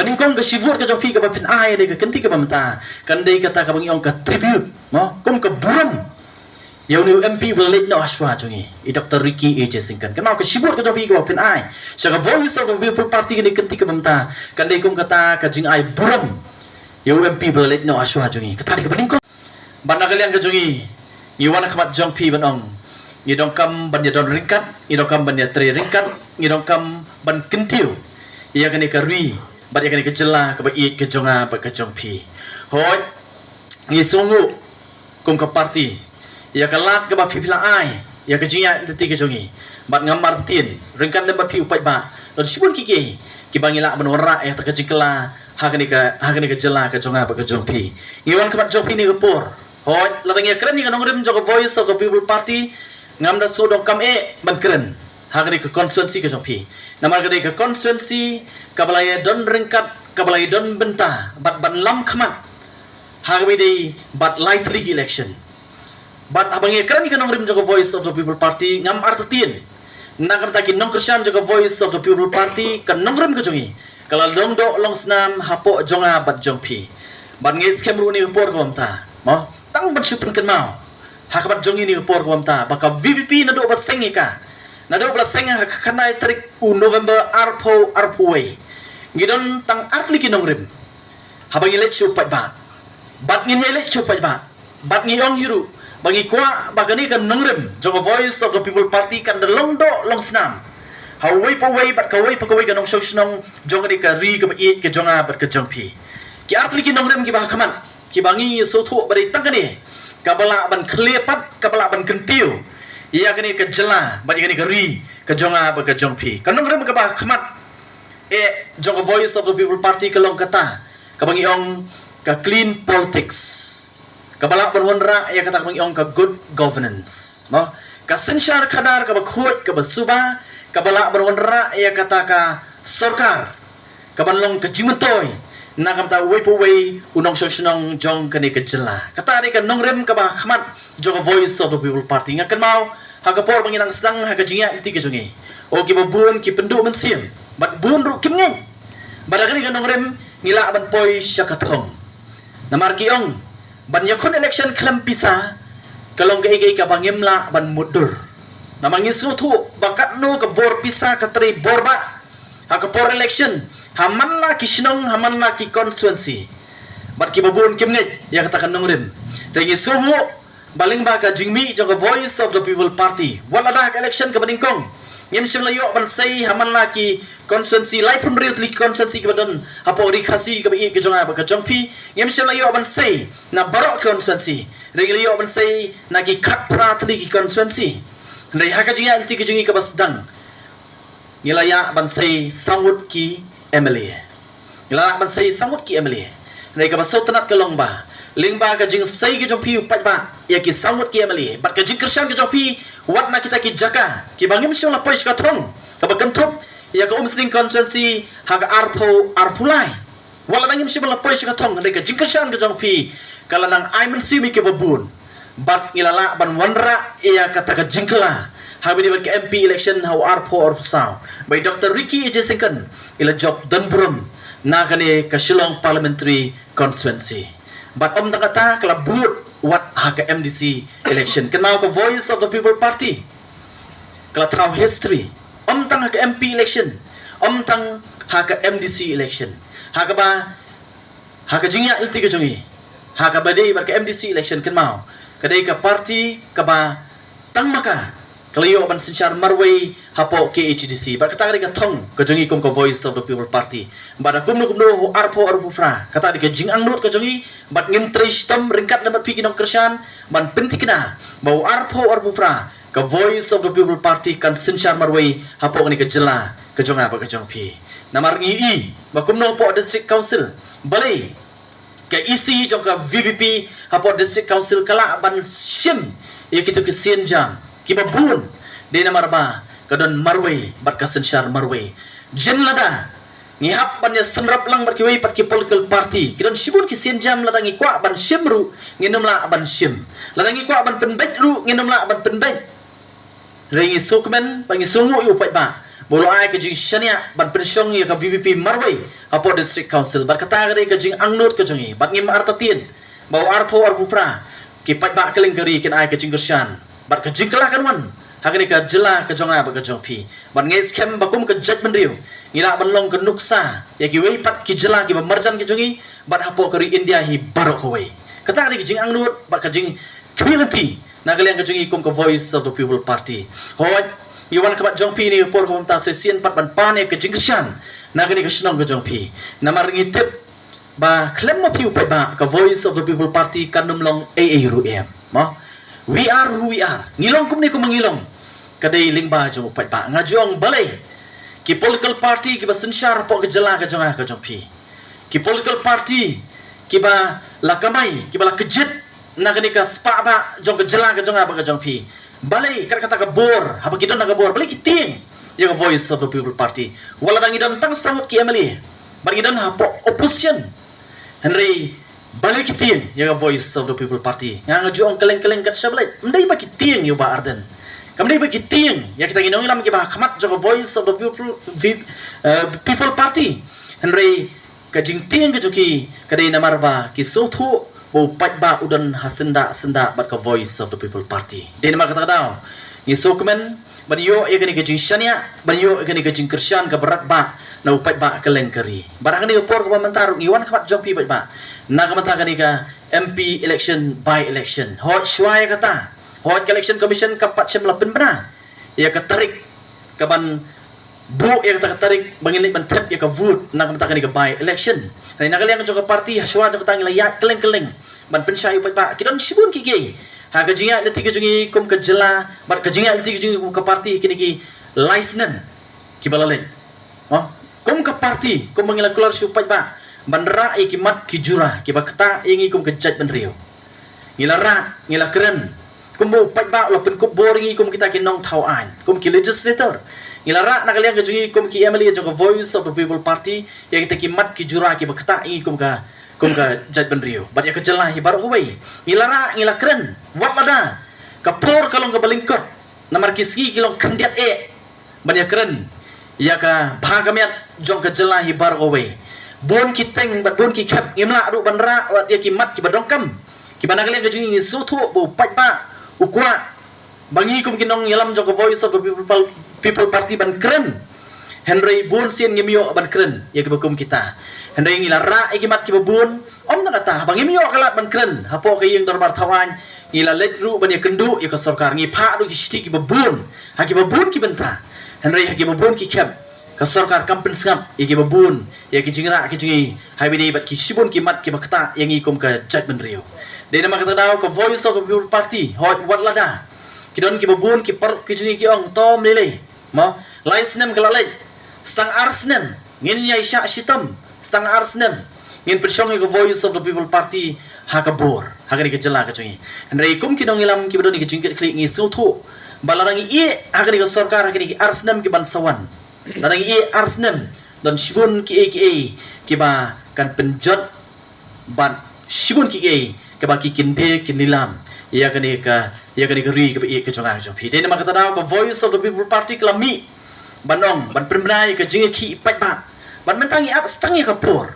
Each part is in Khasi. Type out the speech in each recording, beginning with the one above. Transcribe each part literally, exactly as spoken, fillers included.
Nyngkong ka shi vote ka jong phi kaba phin ai ha kane ka kynti kaba mynta kan dei kata kaba ngi ong ka tribute, mo, kum ka burom ïa une u M P ba la leit noh hashwa jong ngi, i Doctor Ricky A J Syngkon. Kynmaw, ka shi vote ka jong phi kaba phin ai sha ka Voice of the People Party ha kane ka kynti kaba mynta kan dei kum kata ka jingai burom ïa u M P ba la leit noh hashwa jong ngi. Kata dei kaba nyngkong. Bad na ka liang ka jong ngi, ngi wan ha khmat jong phi ban ong, ngi donkam ban ïa don ryngkat, ngi donkam ban ïa trei ryngkat, ngi donkam ban kyntiew ïa kane ka ri bad ïa kane ka jylla kaba ïeit ka jong nga bad ka jong phi. Hooid, ngi sngewnguh kum ka party ïa ka lad kaba phi phi la ai ïa ka jingïaid lynti ka jong ngi. Bad ngam artatien, ryngkat lem bad phi u paidbah, don shibun kiei kiei kiba ngi lah ban wanrah ïa kata ka jingkylla ha kane ka, ha kane ka jylla ka jong nga bad ka jong phi. Ngi wan ha khmat jong phi ha kane ka por. Hooid, lada ngi ïa kren ïa ka nongrim jong ka Voice of the People Party, ngam da shu donkam eh ban kren ha kane ka constituency ka jong phi. Namar ka dei ka constituency kaba la ïa don ryngkat, kaba la ïa don bynta bad ban lam khmat ha kaba ïadei bad lai tylli ki election. Bad haba ngi ïa kren ïa ka nongrim jong ka Voice of the People Party, ngam artatien, na ka bynta ki nongkyrshan jong ka Voice of the People Party, ka nongrim ka jong ngi ka la long doh long snam hapoh jong nga bad jong phi. Bad ngi skhem ruh ha kane ka por kaba mynta, mo, tang ban shu pynkynmaw ha khmat jong ngi ha kane ka por kaba mynta ba ka V P P naduh ba seng ïa ka, naduh ba la seng ha ka khyndai tarik u November arphew arphew wei, ngi don tang ar tylli ki nongrim haba ngi leit sha u paidbah. Bad ngin ïa leit sha u paidbah bad ngi ong hi ruh ba ngi kwah ba kane ka nongrim jong ka Voice of the People Party kan da long doh long snam ha uwei pa uwei bad kawei pa kawei ka nongshong shnong jong kane ka ri kaba ïeit ka jong nga bad ka jong phi. Ki ar tylli ki nongrim kiba ha khmat, kiba ngi sngewthuh ba dei tang kane kaba lah ban khlieh pat, kaba lah ban kyntiew ïa kane ka jylla bad ïa kane ka ri ka jong nga bad ka jong phi. Ka nongrim kaba ha khmat eh jong ka Voice of the People Party ka long kata kaba ngi ong ka clean politics, kaba lah ban wanrah ïa kata kaba ngi ong ka good governance, mo, ka synshar khadar kaba khuid kaba suba, kaba lah ban wanrah ïa kata ka sorkar kaban long ka jingmyntoi na ka bynta uwei pa uwei u nongshong shnong jong kane ka jylla. Kata dei ka nongrim kaba ha khmat jong ka Voice of the People Party. Nga kynmaw ha ka por ba ngi dang sdang ha ka jingïaid lynti ka jong ngi, oh, kiba bun ki pynduh mynsiem bad bun ruh kim ngeit ba da kane ka nongrim ngi lah ban poi sha ka thong. Namar ki ong, ban ïakhun election khlem pisa ka long kaei kaei kaba ngim lah ban mutdur. Namar ngi sngewthuh ba katno ka bor pisa ka trei bor bah ha ka por election ha man la ki shnong, ha man la ki constituency. Bad kiba bun kim ngeit ïa kata ka nongrim. Hynrei ngi sngewnguh ba lyngba ka jingmih jong ka Voice of the People Party, wat lada ka election kaba nyngkong ngim shym la ïoh ban sei ha man la ki constituency, laiphew hynriew tylli ki constituency kiba don hapoh Ri Khasi kaba ïeit ka jong nga bad ka jong phi, ngim shym la ïoh ban sei na baroh ki constituency. Hynrei ngi la ïoh ban sei na ki khatphra tylli ki constituency. Hynrei ha ka jingïaid lynti ka jong ngi kaba sdang, ngi la ïoh ban sei saw ngut ki M L A. Ngi la ïoh ban sei saw ngut ki M L A. Hynrei kaba sngewtynnat ka long ba lyngba ka jingsei ka jong phi u paidbah ïa ki saw ngut ki M L A bad ka jingkyrshan ka jong phi wat na kita ki jaka kiba ngim shym la poi sha ka thong, kaba kynthup ïa ka Umsning constituency ha ka arphew arphew lai. Wat lada ngim shym la poi sha ka thong, hynrei ka jingkyrshan ka jong phi ka la nang ai mynsiem ïa kiba bun. Bad ngi la lah ban wanrah ïa kata ka jingkylla ha kaba ïadei bad ka M P election ha u arphew arphew saw, ba i Doctor Ricky A J Syngkon i la jop don burom na kane ka Shillong Parliamentary Constituency. Bad ym tang kata, ka la bud wat ha ka M D C election. Kynmaw, ka Voice of the People Party ka la thaw history, ym tang ha ka M P election, ym tang ha ka M D C election, ha kaba, ha ka jingïaid lynti ka jong ngi ha kaba ïadei bad ka M D C election, kynmaw, ka dei ka party kaba tang ma ka ka la ïoh ban synshar marwei hapoh K H A D C. Bad kata ka dei ka thong ka jong ngi kum ka Voice of the People Party. Bad ha kumno kumno, arphew arphew phra, kata ka dei ka jingangnud ka jong ngi. Bad ngin trei shitom ryngkat lem bad phi ki nongkyrshan ban pynthikna ba u arphew arphew phra ka Voice of the People Party kan synshar marwei hapoh kane ka jylla ka jong nga bad ka jong phi. Namar ngi i ba kumno hapoh District Council, balei ka E C jong ka V P P hapoh District Council ka lah ban shim ïa kito ki sienjam kiba bun? Dei namar ba ka don marwei bad ka synshar marwei. Jin lada ngi hap ban ïa synrap lang bad kiwei pat ki political party, ki don shibun ki sienjam, lada ngi kwah ban shim ruh ngin ym lah ban shim, lada ngi kwah ban pynbeit ruh ngin ym lah ban pynbeit. Hynrei ngi sngewkmen bad ngi sngewnguh ïa u paidbah ba u la ai ka jingshaniah ban pynshong ïa ka VPP marwei hapoh District Council. Bad kata ka dei ka jingangnud ka jong ngi. Bad ngim artatien ba u arphew arphew phra ki paidbah kylleng ka ri kin ai ka jingkyrshan bad ka jingkylla kan wan ha kane ka jylla ka jong nga bad ka jong phi. Bad nga ngeit skhem ba kum ka jaitbynriew ngi lah ban long ka nuksa ïa kiwei pat ki jylla kiba marjan ki jong ngi bad hapoh ka ri India hi baroh kawei. Kata ka dei ka jingangnud bad ka jingkhmih lynti na ka liang ka jong ngi kum ka Voice of the People Party. Hooid, ngi wan khmat jong phi ha kane ka por kaba mynta sa shisien pat ban pan ïa ka jingkyrshan na kane ka shnong ka jong phi. Namar ngi tip ba khlem ma phi u paidbah ka Voice of the People Party kan ym long ei ei ruh em. Mo? We are who we are. Ngi long kumne kumba ngi long ka dei lyngba jong u paidbah. Nga ju ong balei ki political party kiba synshar hapoh ka jylla ka jong nga ka jong phi, ki political party kiba la kamai, kiba la kjit na kane ka spah bah jong ka jylla ka jong nga bad ka jong phi, balei kat kata ka bor, haba ki don ha ka bor, balei ki tieng ïa ka Voice of the People Party? Wat la dang ngi don tang saw ngut ki MLA bad ngi don hapoh opposition, hynrei balei ki tieng ïa ka Voice of the People Party? Nga nga ju ong kylleng kylleng kat sha balei. Ym dei ba ki tieng ïa u Bah Ardent, kam dei ba ki tieng ïa kita ki nongïalam kiba ha khmat jong ka Voice of the People, Vi- eh, People Party, hynrei ka jingtieng ka jong ki ka dei namar ba ki sngewthuh ba u paidbah u don ha syndah syndah bad ka Voice of the People Party. Dei namar kata ka daw ngi sngewkmen ban ïoh ïa kane ka jingshaniah, ban ïoh ïa kane ka jingkyrshan kaba radbah na u paidbah kylleng ka ri. Bad ha kane ka por kaba mynta ruh ngi wan khmat jong phi paidbah na ka bynta kane ka MP election, by election. Hooid, shuwa ïa kata, hooid, ka Election Commission kam pat shym la pynbna ïa ka tarik kaban buh ïa kata ka tarik ba ngin leit ban thep ïa ka vote na ka bynta kane ka by election. Hynrei na ka liang jong ka party, ha shuwa jong kata ngi la ïaid kylleng kylleng ban pynshai u paidbah. Ki don shibun kiei kiei ha ka jingïaid lynti ka jong ngi kum ka jylla bad ka jingïaid lynti ka jong ngi kum ka party, kine ki lai snem kiba la leit. Mo? Kum ka party, kumba ngi la kular sha u paidbah ban rah ïa ki mat ki jura kiba ktah ïa ngi kum ka jaitbynriew. Ngi la rah, ngi la kren kumba u paidbah u la pynkup bor ïa ngi kum kita ki nongthaw aiñ, kum ki legislator. Ngi la rah na ka liang ka jong ngi kum ki MLA jong ka Voice of the People Party ïa kita ki mat ki jura kiba ktah ïa ngi kum ka, kum ka jaitbynriew bad ïa ka jylla hi baroh kawei. Ngi la rah, ngi la kren wat lada ka por ka long kaba lyngkot, namar ki sngi ki long khyndiat eh ban ïakren ïa ka bha ka miat jong ka jylla hi baroh kawei. Bun ki teng bad bun ki khep ngim lah ruh ban rah wat ïa ki mat kiba donkam, kiba na ka liang ka jong ngi ngi sngewthuh ba u paidbah u kwah ba ngi kum ki nongïalam jong ka Voice of the People, People Party ban kren. Hynrei bun sien ngim ïoh ban kren ïa kiba kum kita. Hynrei ngi la rah ïa ki mat kiba bun. Ym tang kata, haba ngim ïoh ka lad ban kren hapoh ka ïing dorbar thaw aiñ, ngi la leit ruh ban ïakynduh ïa ka sorkar, ngi phah ruh ki shithi kiba bun ha kiba bun ki bynta. Hynrei ha kiba bun ki khep ka sorkar kam pynsngap ïa kiba bun ïa ki jingrah ki jong ngi, ha kaba ïadei bad ki shibun ki mat kiba ktah ïa ngi kum ka jaitbynriew. Dei namar kata ka daw ka Voice of the People Party, hooid, wat lada ki don kiba bun ki paralok ki jong ngi ki ong, to ym lei lei, mo, lai snem ka la leit, sa tang ar snem ngin ïai shah shitom, sa tang ar snem ngin pynshong ïa ka Voice of the People Party ha ka bor ha kane ka jylla ka jong ngi. Hynrei kum ki nongïalam kiba don ïa ka jingkitkhlieh ngi sngewthuh ba lada ngi ïeh ha kane ka sorkar ha kine ki ar snem ki ban sa wan, lada ngi ïeh ar snem, don shibun kiei kiei kiba kan pynjot bad shibun kiei kiba ki kyndit ki nyngkong ïa kane ka, ïa kane ka ri kaba ïeit ka jong nga ka jong phi. Dei namar kata ka daw ka Voice of the People Party ka la mih ban ong, ban pynbna ïa ka jingïakhih paidbah. Bad mynta ngi ap sa tang ïa ka por.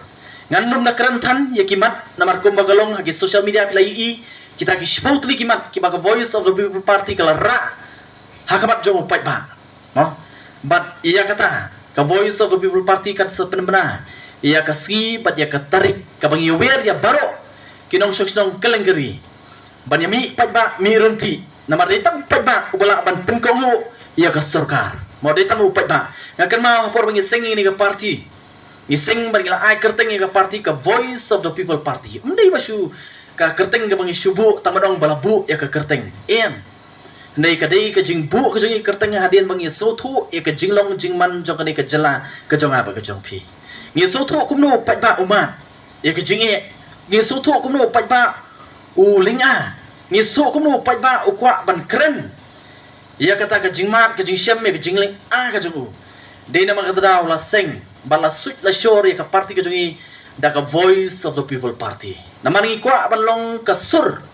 Ngan ym da kren than ïa ki mat namar kumba ka long ha ki social media phi la ïohi kita ki shiphew tylli ki mat kiba ka Voice of the People Party ka la rah ha khmat jong u paidbah. Mo? Bad ïa kata ka Voice of the People Party kan sa pynbna ïa ka sngi bad ïa ka tarik kaba ngi ïawer ïa baroh ki nongshong shnong kylleng ka ri ban ïa mih paidbah, mih ryntih. Namar dei tang u paidbah uba lah ban pynkohnguh ïa ka sorkar. Mo, dei tang u paidbah. Nga kynmaw ha por ba ngi seng ïa kane ka party, ngi seng bad ngi la ai kyrteng ïa ka party ka Voice of the People Party. Ym dei ba shu ka kyrteng kaba ngi shu buh tang ban ong ba la buh ïa ka kyrteng, em. Hynrei ka dei ka jingbuh ka jong ngi kyrteng hadien ba ngi sngewthuh ïa ka jinglong jingman jong kane ka jylla ka jong nga bad ka jong phi. Ngi sngewthuh kumno u paidbah u mad ïa ka jingeh. Ngi sngewthuh kumno u paidbah u lynga. Ngi sngewthuh kumno u paidbah u kwah ban kren ïa kata ka jingmad ka jingshem, ïa ka jinglynga ka jong u. Dei namar kata ka daw la seng bad la suit la shor ïa ka party ka jong ngi da ka Voice of the People Party. Namar ngi kwah ban long ka sur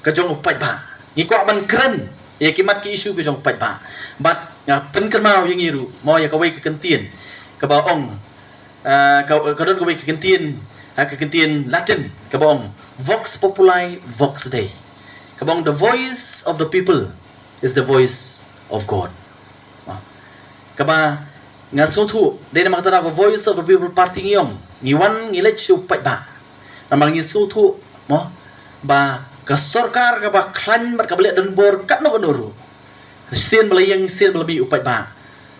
ka jong u paidbah. Ngi kwah ban kren ïa ki mat ki issue ki jong paidbah. Bad nga pynkynmaw ïa ngi ruh, mo, ïa kawei ka kyntien kaba ong, ah, ka, ka don kawei ka kyntien, ha, ka kyntien Latin kaba ong, "Vox populi, vox Dei." Kaba ong, "The voice of the people is the voice of God." Ah. Kaba nga sngewthuh, dei namar kata ka Voice of the People Party ngi ong, ngi wan ngi leit sha u paidbah. Namar ngi sngewthuh, mo, ba ka sorkar kaba khlaiñ bad kaba leh donbor katno katno ruh, sien ba la ïeng, sien ba la mih, u paidbah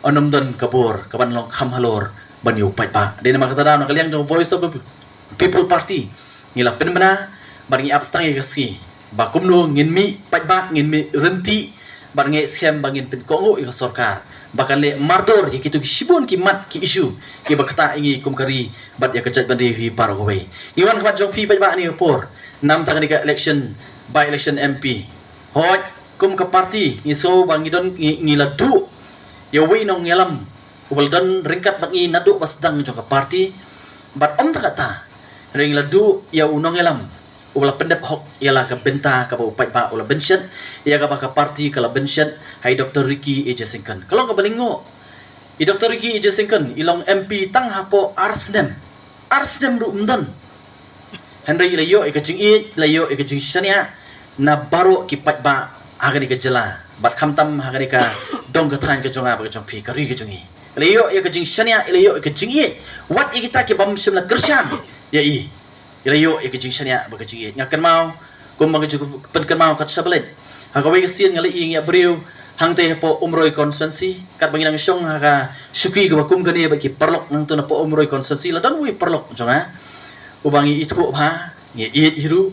un ym don ka bor kaban long kham halor ban ïa u paidbah. Dei namar kata, na ka liang jong Voice of the People Party, ngi la pynbna bad ngi ap stang ïa ka sngi ba kumno ngin mih paidbah, ngin mih ryntih, bad ngi skhem ba ngin pynkohnguh ïa ka sorkar ba kan leh mardor ïa kito ki shibun ki mat ki issue kiba ktah ïa ngi kum ka ri bad ïa ka jaitbynriew hi baroh kawei. Ngi wan khmat jong phi paidbah ha kane ka por, namar kane ka election, by election M P. Hooid, kum ka party ngi sngew ba ngi don, ngi, ngi la duh ïa uwei u nongïalam uba la don ryngkat bad ngi naduh ba sdang jong ka party. Bad ym tang kata, hynrei ngi la duh ïa u nongïalam uba la pyndep hok ïa la ka bynta kaba u paidbah u la bynshet, ïa kaba ka party ka la bynshet, ha i Doctor Ricky A J Syngkon. Ka long kaba lyngngoh. I Doctor Ricky A J Syngkon i long M P tang hapoh ar snem. Ar snem ruh ym don. Hynrei i la ïoh ïa ka jingïeit, i la ïoh ïa ka jingshaniah na baroh ki paidbah ha kane ka jylla bad khamtam ha kane ka dong ka thaiñ ka jong nga bad ka jong phi, ka ri ka jong ngi. I la ïoh ïa ka jingshaniah, i la ïoh ïa ka jingïeit. Wat ïa kita ki bym shym la kyrshan ïa i, i la ïoh ïa ka jingshaniah bad ka jingïeit. Nga kynmaw, kumba nga ju pynkynmaw kat shaba leit, ha kawei ka sien nga la ïeng ïa briew hangtei hapoh Umroi constituency, katba ngi nang shong ha ka shuki kaba kum kane bad ki paralok nangta napoh Umroi constituency, la don uwei u paralok jong nga uba ngi ithuh bha, ngi ïeit hi ruh.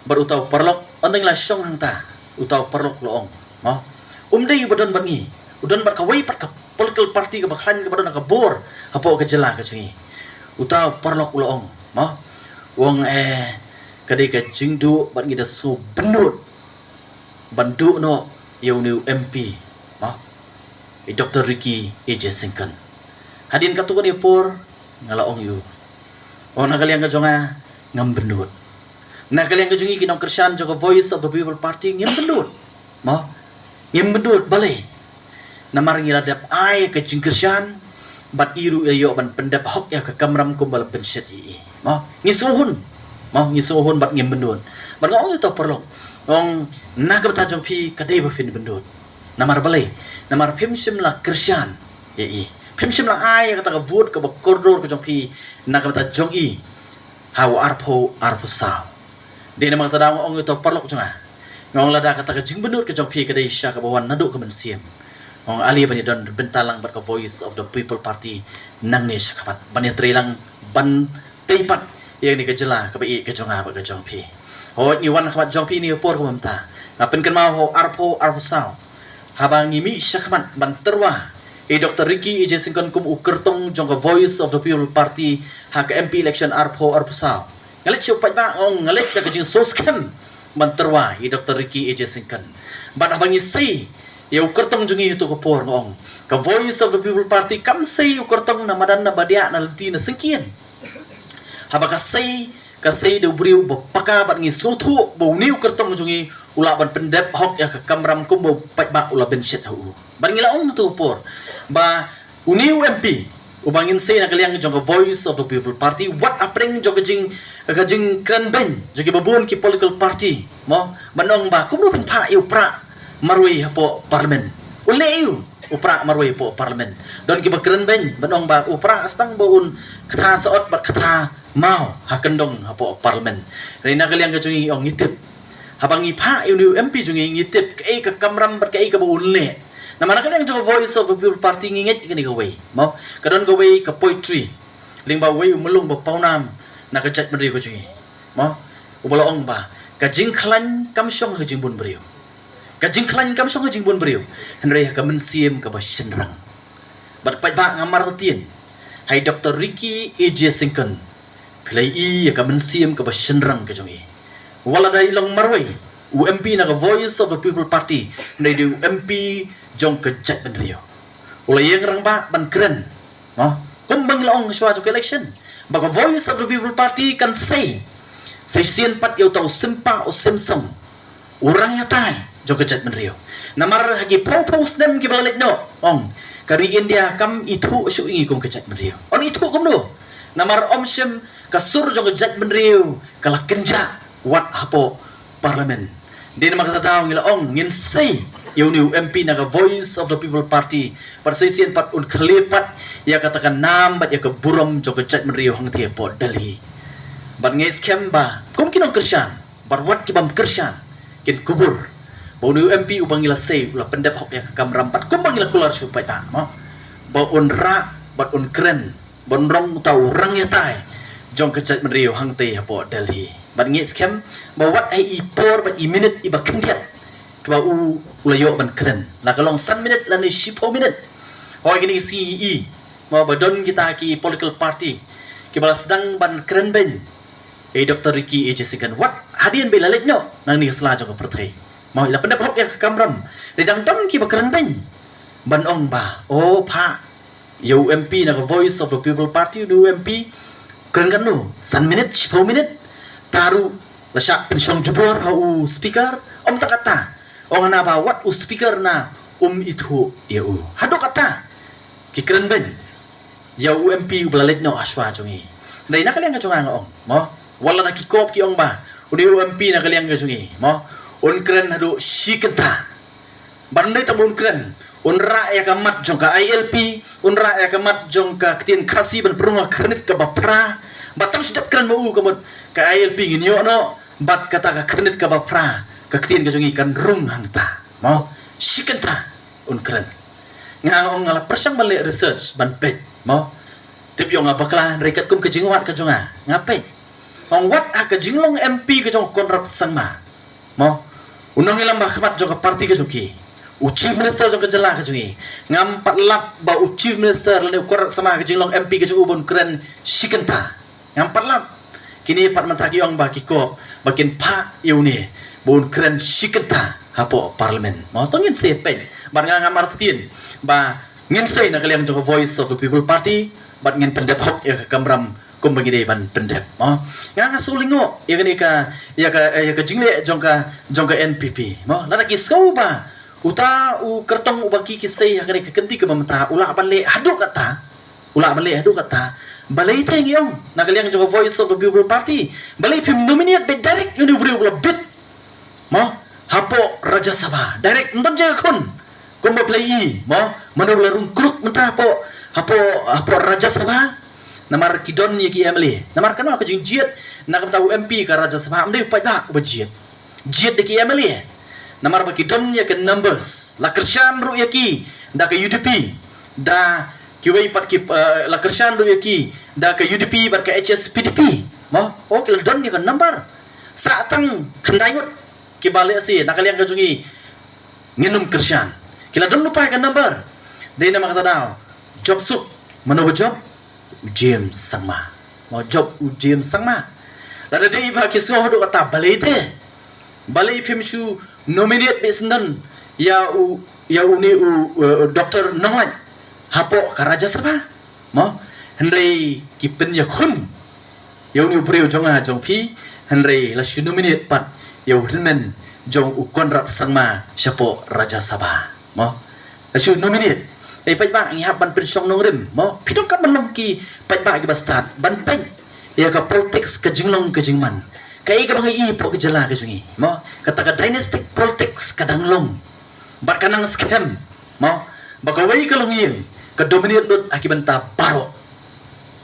Bad uta u paralok, ynda ngi la shong hangta, uta u paralok u la ong, mo, um dei uba don bad ngi, u don bad kawei pat ka political party kaba khlaiñ kaba don ka bor hapoh ka jylla ka jong ngi. Uta u paralok u la ong, mo, u ong, eh, ka dei ka jingduh bad ngi da sngewbynnud ban duh noh ïa une u M P, mo, i Doctor Ricky A J Syngkon. Hadien katto katne por nga la ong ïa u, ong, na ka liang ka jong nga ngam bynnud. Na ka liang ka jong ngi ki nongkyrshan jong ka Voice of the People Party ngim bynnud, mo, ngim bynnud. Balei? Namar ngi la dep ai ka jingkyrshan bad i ruh i la ïoh ban pyndep hok ïa ka kamram kumba la bynshet ïa i, mo. Ngi sngewhun, mo, ngi sngewhun bad ngim bynnud. Bad nga ong ïa uta u paralok, ong, na ka bynta jong phi ka dei ba phin bynnud. Namar balei? Namar phim shym la kyrshan ïa i, phim shym la ai ïa kata ka vote kaba kordor ka jong phi na ka bynta jong i ha u arphew arphew saw. Dei namar kata nga ong ïa uta u paralok jong nga, nga ong, lada kata ka jingbynnud ka jong phi ka dei shisha kaba wan naduh ka mynsiem, nga ong, ale ban ïadon bynta lang bad ka Voice of the People Party nangne shakhmat ban ïatreilang ban tei pat ïa kane ka jylla kaba ïeit ka jong nga bad ka jong phi. Hooid, ngi wan khmat jong phi ha kane ka por kaba mynta. Nga pynkynmaw, ha u arphew arphew saw, haba ngi mih shakhmat ban tyrwa ïa i Doctor Ricky A J Syngkon kum u kyrtong jong ka Voice of the People Party ha ka M P election arphew arphew saw, nga leit sha u paidbah, nga ong, nga leit da ka jingsngewskhem ban tyrwa ïa i Doctor Ricky A J Syngkon. Bad haba ngi sei ïa u kyrtong jong ngi ha katu ka por, nga ong, ka Voice of the People Party kam sei ïa u kyrtong na madan, na badiah, na lynti, na syngkien. Haba ka sei, ka sei da u briew ba paka bad ngi sngewthuh ba une u kyrtong jong ngi u lah ban pyndep hok ïa ka kamram kumba u paidbah u la bynshet ha u. Bad ngi la ong ha katu ka por ba une u M P uba ngin sei na ka liang jong ka Voice of the People Party, wat hapdeng jong ka jing, ka jingkren beiñ jong kiba bun ki political party, mo, ban ong ba kumno phin phah ïa u Prah marwei hapoh Parliament. U leh aïu u Prah marwei hapoh Parliament? Don kiba kren beiñ ban ong ba u Prah sdang ba un ktha saot bad ktha maw ha kyndong hapoh Parliament. Hynrei na ka liang ka jong ngi, ong, ngi tip, haba ngi phah ïa une u M P jong ngi, ngi tip kaei ka kamram bad kaei kaba un leh. Namar na ka liang jong ka Voice of the People Party ngi ngeit ïa kane kawei, mo, ka don kawei ka poetry lyngba uwei u myllung ba pawnam na ka jaitbynriew ka jong ngi, mo, uba la ong ba ka jingkhlaiñ kam shong ha ka jingbun briew. Ka jingkhlaiñ kam shong ha ka jingbun briew, hynrei ha ka mynsiem kaba shynrang. Bad paidbah, nga martatien, ha i Doctor Ricky A J Syngkon phi la ïohi ïa ka mynsiem kaba shynrang ka jong i. Wat lada i long marwei u M P na ka Voice of the People Party, hynrei dei u M P jong ka jaitbynriew. U la ïeng rangbah ban kren, mo, kumba ngi la ong shuwa jong ka election ba ka Voice of the People Party kan sei, sei shisien pat ïa uta u Sympa, u Symsong, u Rangiatai, jong ka jaitbynriew. Namar ha ki phew phew snem kiba la leit noh, ong, ka ri India kam ithuh shuh ïa ngi kum ka jaitbynriew. Yn ithuh kumno? Namar ym shym ka sur jong ka jaitbynriew ka la kynjah wat hapoh Parliament. Dei namar kata daw ngi la ong ngin sei ïa une u M P na ka Voice of the People Party, bad sa shisien pat un khlieh pat ïa kata ka nam bad ïa ka burom jong ka jaitbynriew hangtei hapoh Delhi. Bad nga ngeit skhem ba kum ki nongkyrshan bad wat ki bym kyrshan kin kubur ba une u M P uba ngi la sei u la pyndep hok ïa ka kamram bad kumba ngi la kular shuh pat, mo, ba un rah bad un kren ban long uta u rangïatai jong ka jaitbynriew hangtei hapoh Delhi. Bad nga ngeit skhem ba wat ha i por bad i minit iba khyndiat kaba u, u la ïoh ban kren, la ka long san minit lane shiphew minit, hooid, kine ki sngi i, mo, ba don kita ki political party kiba la sdang ban kren beiñ ïa i Doctor Ricky A J Syngkon wat hadien ba i la leit noh na kane ka sla jong ka pyrthei. Mo, i la pyndep hok ïa ka kamram. Dei dang don kiba kren beiñ ban ong ba, o, phah ïa u M P na ka Voice of the People Party, une u M P kren katno, san minit, shiphew minit? Ta ruh la shah pynshong jubor ha u speaker. Ym tang kata, ong hana ba wat u speaker na um ithuh ïa u. Haduh kata ki kren beiñ ïa u M P uba la leit noh hashwa jong ngi. Dei na ka liang ka jong nga, nga ong, mo, wat lada ki kop ki ong ba une u M P na ka liang ka jong ngi, mo, un kren haduh shi kynta. Bad ym dei tang ba un kren, un rah ïa ka mat jong ka I L P, un rah ïa ka mat jong ka ktien Khasi ban pynrung ha ka khyrnit kaba phra. Bad tang shi dep kren ma u ka mut ka I L P ngin ïoh noh, bad kata ka khyrnit kaba phra, ka ktien ka jong ngi kan rung hangta, mo. Shi kynta un kren. Nga ong nga la pyrshang ban leh research ban peit, mo. Tip ïa nga bakla, hynrei katkum ka jingwad ka jong nga, nga peit. Ong wat ha ka jinglong M P ka jong u Conrad Sangma, mo, u nongïalam ba khmat jong ka party ka jong ki, u Chief Minister jong ka jylla ka jong ngi, ngam pat lap ba u Chief Minister lane u Conrad Sangma ha ka jinglong M P ka jong u ba un kren shi kynta. Ngam pat lap. Kine pat mynta ki ong ba ki kop ba kin phah ïa une ba un kren shi kynta hapoh Parliament. Mo, to ngin sa peit. Bad nga ngam artatien ba ngin sei na ka liang jong ka Voice of the People Party bad ngin pyndep hok ïa ka kamram kumba ngi dei ban pyndep. Mo, nga nga shu lyngngoh ïa kane ka, ïa ka, ïa ka jingleh jong ka, jong ka N P P. Mo, lada ki sngew ba uta u kyrtong uba ki, ki sei ha kane ka kynti kaba mynta u lah ban leh haduh kata, u lah ban leh haduh kata, balei te ngi ong na ka liang jong ka Voice of the People Party, balei phim nominate beit direct ïa une u briew uba la bit, mo, hapoh Rajya Sabha direct, ym don jingkhun kumba phi la ïohi, mo, mano ba la rung kruk mynta hapoh, hapoh, hapoh Rajya Sabha? Namar ki don ïa ki M L A. Namar kano ka jingjied na ka bynta u M P ka Rajya Sabha, ym dei u paidbah uba jied, jied da ki M L A. Namar ba ki don ïa ka numbers, la kyrshan ruh ïa ki da ka U D P, da kiwei pat ki, eh, la kyrshan ruh ïa ki da ka U D P bad ka H S P D P. Mo, o, ki la don ïa ka number. Sa tang khyndai ngut kiba lehse na ka liang ka jong ngi ngin ym kyrshan, ki la don lypa ïa ka number. Dei namar kata daw jop suk, mano ba jop? U James Sangma. Mo, jop u James Sangma. Lada dei ba ki sngew haduh kata, balei te, balei phim shu nominate beit syndon ïa u, ïa une u, eh, Doctor Nonglait hapoh ka Rajya Sabha? Mo, hynrei ki pynïakhun ïa une u briew jong nga jong phi, hynrei la shu nominate pat ïa u hynmen jong u Conrad Sangma shapoh Rajya Sabha. Mo, la shu nominate. Ei paidbah, ngi hap ban pynshong nongrim, mo. Phi donkam ban long ki paidbah kiba stad ban peit ïa ka politics ka jinglong ka jingman, kaei kaba ngi ïohi hapoh ka jylla ka jong ngi, mo. Kata ka dynastic politics ka dang long bad ka nang skhem, mo, ba kawei ka longïing ka dominate lut ha ki bynta baroh.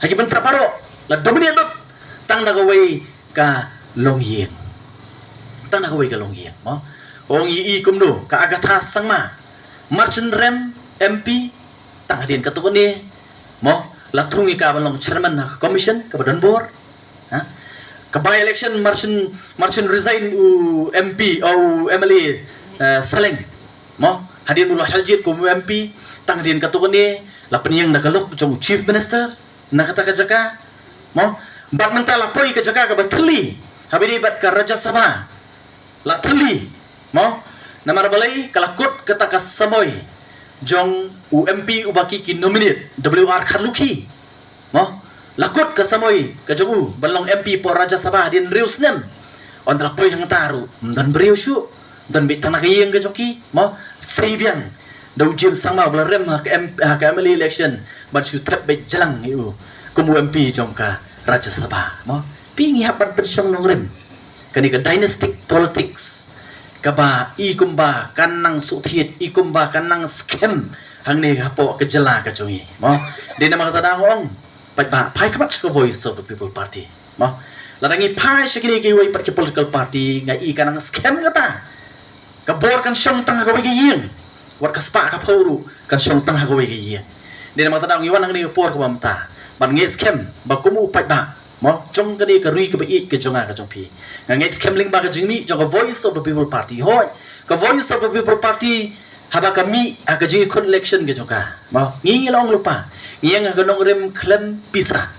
Ha ki bynta baroh la dominate lut tang da kawei ka longïing. Tang da kawei ka longïing, mo. Ong i, i kumno ka Agatha Sangma, Marchandram M P, tang hadien katto katne, mo, la thung ïa ka ban long chairman ha ka commission kaba don bor. Ha? Ka by election Marchan, Marchan resign u M P, o, u M L A, eh, Saleng. Mo, hadien u la shah jied kum u M P, tang hadien katto katne la pynïeng da ka lok jong u Chief Minister na kata ka jaka. Mo, bad mynta la poi ka jaka kaba thylli, haba ïadei bad ka Rajya Sabha la thylli, mo. Namar balei? Ka la kut kata ka samoi jong u M P uba ki, ki nominate, W R Kharlukhi. Mo, la kut ka samoi ka jong u ban long M P hapoh Rajya Sabha hadien hynriew snem. Ynda la poi hangta ruh ym don briew shuh. Don beit tang na ka ïing ka jong ki, mo, sei biang da u James Sangma ba la rem ha ka M-, ha ka M L A election, ban shu thep beit jlang ïa u kum u M P jong ka Rajya Sabha, mo. Phi ngi hap ban pynshong nongrim. Kane ka dynastic politics, kaba i kumba kan nang suhthied, i kumba kan nang skhem hangne hapoh ka jylla ka jong i, mo. Dei namar kata da nga ong, paidbah, phai khmat sha ka Voice of the People Party, mo. Lada ngi phai sha kine kiwei pat ki political party, nga i kan nang skhem kata. Ka bor kan shong tang ha kawei ka ïing, wat ka spah ka phew ruh kan shong tang ha kawei ka ïing. Dei namar kata da ngi wan hangne ha ka por kaba mynta, ban ngeit skhem ba kum u paidbah, mo, jong kane ka ri kaba ïeit ka jong nga ka jong phi, nga ngeit skhem lyngba ka jingmih jong ka Voice of the People Party. Hooid, ka Voice of the People Party, haba ka mih ha ka jingïakhun election ka jong ka, mo, ngi, ngi la ong lypa, ngi ïeng ha ka nongrim khlem pisa.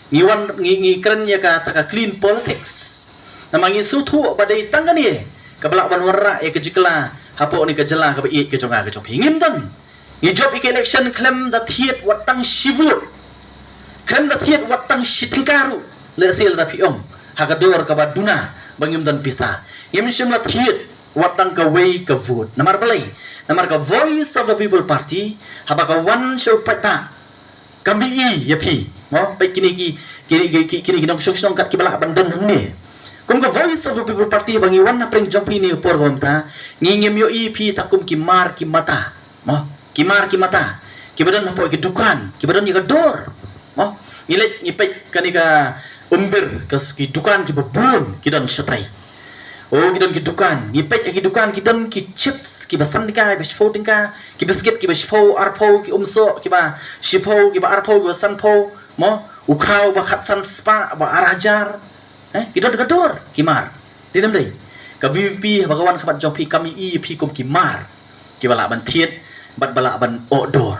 Ngi wan, ngi, ngi kren ïa kata ka clean politics. Namar ngi sngewthuh ba dei tang kane kaba lah ban wanrah ïa ka jingkylla hapoh kane ka jylla kaba ïeit ka jong nga ka jong phi. Ngim don. Ngi jop ïa ka election khlem da thied wat tang shi vote, khlem da thied wat tang shi tyngka ruh. Lehse lada phi ong ha ka dor kaba duna ba ngim don pisa, ngim shym la thied wat tang kawei ka vote. Namar balei? Namar ka Voice of the People Party, haba ka wan sha u paidbah, ka mih ïa phi, mo, peit kine ki, kine ki, ki, kine ki nongshong shnong kat kiba lah ban don hangne. Kum ka Voice of the People Party, ba ngi wan na pdeng jong phi ne por kaba mynta, ngi ngim ïohi phi tang kum ki mar ki mata, mo, ki mar ki mata kiba don hapoh ki dukan, kiba don ïa ka dor, mo. Ngi leit ngi peit kane ka Umbir, ka s-, ki dukan kiba bun ki don shatai. Oh, ki don ki dukan, ngi peit ha ki dukan ki don ki chips kiba san tyngka, kiba shiphew tyngka, ki biscuit kiba shiphew, arphew, ki umsoh kiba shiphew, kiba arphew, kiba sanphew, mo, u khaw ba khatsan spah, ba ar hajar. Eh, ki don ka dor, ki mar. Dei ne ym dei? Ka V P P haba ka wan khmat jong phi, ka mih ïa phi kum ki mar kiba lah ban thied bad ba lah ban oh dor.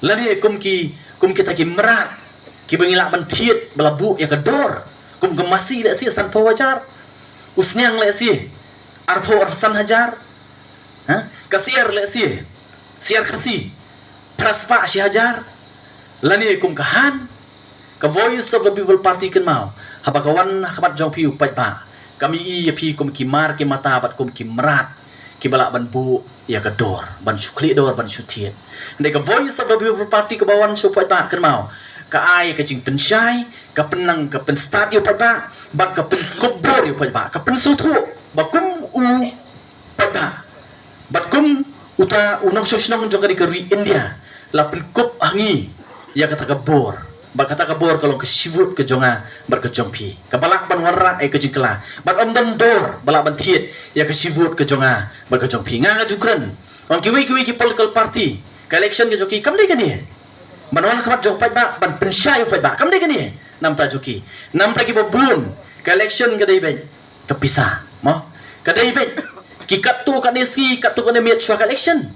Lane kum ki, kum kita ki mrad kiba ngi lah ban thied ba la buh ïa ka dor. Kum ka masi lehse sanphew hajar, u sniang lehse arphew ar san hajar. Ha? Ka syiar lehse, syiar Khasi, phra spah shi hajar. Lane kum ka han. Ka Voice of the People Party kynmaw, haba ka wan ha khmat jong phi u paidbah, ka mih ïa phi kum ki mar ki mata bad kum ki mrad kiba lah ban buh ïa ka dor, ban shu khlieh dor, ban shu thied. Hynrei ka Voice of the People Party kaba wan sha u paidbah kynmaw, ka ai ka jingpynshai, ka pynnang, ka pynstad ïa u paidbah, bad ka pynkup bor ïa u paidbah, ka pynsngewthuh ba kum u paidbah bad kum uta u nongshong shnong jong kane ka ri India la pynkup ha ngi ïa kata ka bor, bad kata ka bor ka long ka shi vote ka jong nga bad ka jong phi, kaba lah ban wanrah ïa ka jingkylla, bad ym don dor ba lah ban thied ïa ka shi vote ka jong nga bad ka jong phi. Nga, nga ju kren, ong kiwei kiwei ki political party, ka election ka jong ki kam dei kane ban wan khmat jong u paidbah ban pynshai u paidbah, kam dei kane. Namar ta jong ki, namar ta kiba bun, ka election ka dei beit ka pisa, mo. Ka dei beit ki katto katne sngi, katto katne miet shuwa ka election,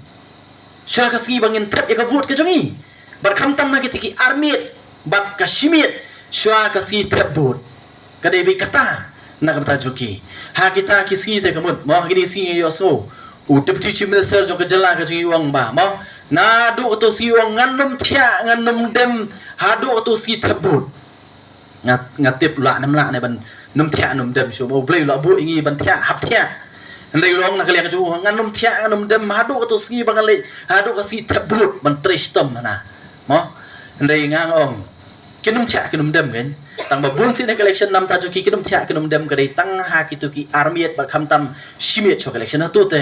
shuwa ka sngi ba ngin thep ïa ka vote ka jong ngi. Bad khamtam ha kita ki ar miet bad ka shi miet shuwa ka sngi thep vote. Ka dei beit kata na ka bynta jong ki. Ha kita ki sngi te ka mut, mo, ha kine ki sngi ïohsngew u Deputy Chief Minister jong ka jylla ka jong ngi u ong ba, mo, naduh kato sngi u ong ngan ym thiah ngan ym dem haduh kato sngi thep vote. Nga, nga tip lah ne ym lah ne ban ym thiah ym dem shuh, U Blei u la buh ïa ngi ban thiah, hap thiah. Hynrei u la ong na ka liang jong u, ngan ym thiah ngan ym dem haduh kato sngi ba ngan leit, haduh ka sngi thep vote ban trei shitom hana, mo. Hynrei nga ong kin ym thiah kin ym dem, kan. Tang ba bun sien ha ka election namar ta jong ki kin ym thiah kin ym dem ka dei tang ha kito ki ar miet bad khamtam shi miet shuwa ka election, hato te,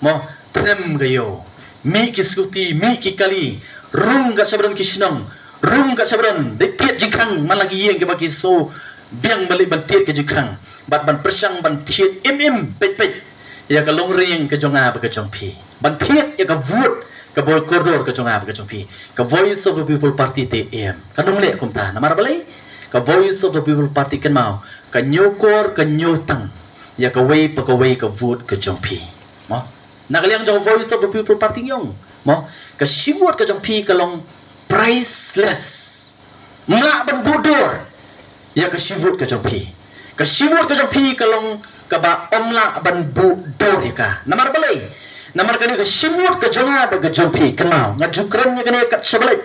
mo, tnem ka ïew. Mih ki scooty, mih ki kali, rung kat shaba don ki shnong, rung kat shaba don, dei tied jingkhang man la ki ïing kiba ki sngew biang ban leit ban tied ka jingkhang bad ban pyrshang ban thied im im peit peit ïa ka longrynieng ka jong nga bad ka jong phi, ban thied ïa ka vote kaba kordor ka jong nga bad ka jong phi. Ka Voice of the People Party te im, kan ym leh kumta. Namar balei? Ka Voice of the People Party kynmaw, ka ñiewkor ka ñiewtang ïa kawei pa kawei ka vote ka jong phi, mo. Na ka liang jong Voice of the People Party ngi ong, mo, ka shi vote ka jong phi ka long priceless. Ym lah ban buh dor ïa ka shi vote ka jong phi. Ka shi vote ka jong phi ka long kaba ym lah ban buh dor ïa ka. Namar balei? Namar kane ka shi vote ka jong nga bad ka jong phi, kynmaw, nga ju kren ïa kane kat shaba leit.